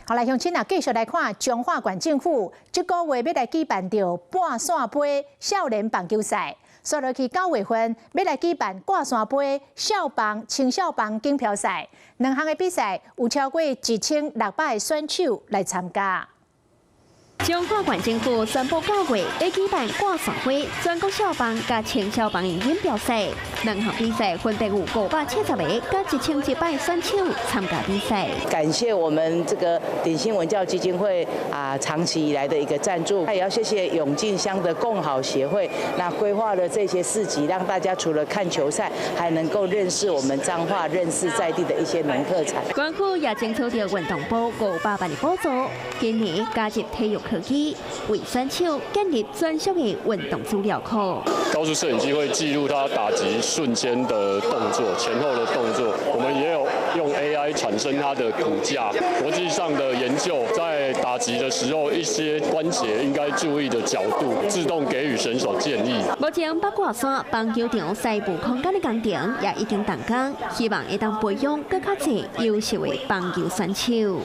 好來，鄉親啊，繼續來看彰化縣政府這個月欲來舉辦著半山杯少年棒球賽，煞落去9月份欲來舉辦掛山杯少棒青少棒錦標賽，兩項的比賽有超過1600個選手來參加。彰化縣政府宣布9月欲舉辦掛山杯全國少棒佮青少棒的錦標賽，兩項比賽分別有570個佮1700個選手參加比賽。感謝我們這個鼎新文教基金會啊，長期以來的一個贊助，也要謝謝永靖鄉的共好協會，那規劃了這些市集，讓大家除了看球賽，還能夠認識我們彰化、認識在地的一些農特產。縣府也爭取著運動部500萬的補助，今年加入體育科技，為選手建立專屬的運動資料庫。高速攝影機會記錄他打擊瞬間的動作、前後的動作。我們也有用 AI 產生他的骨架。國際上的研究，在打擊的時候，一些關節應該注意的角度，自動給予選手建議。目前八卦山棒球場西部空間的工程也已經動工，希望會當培養閣較濟優秀的棒球選手。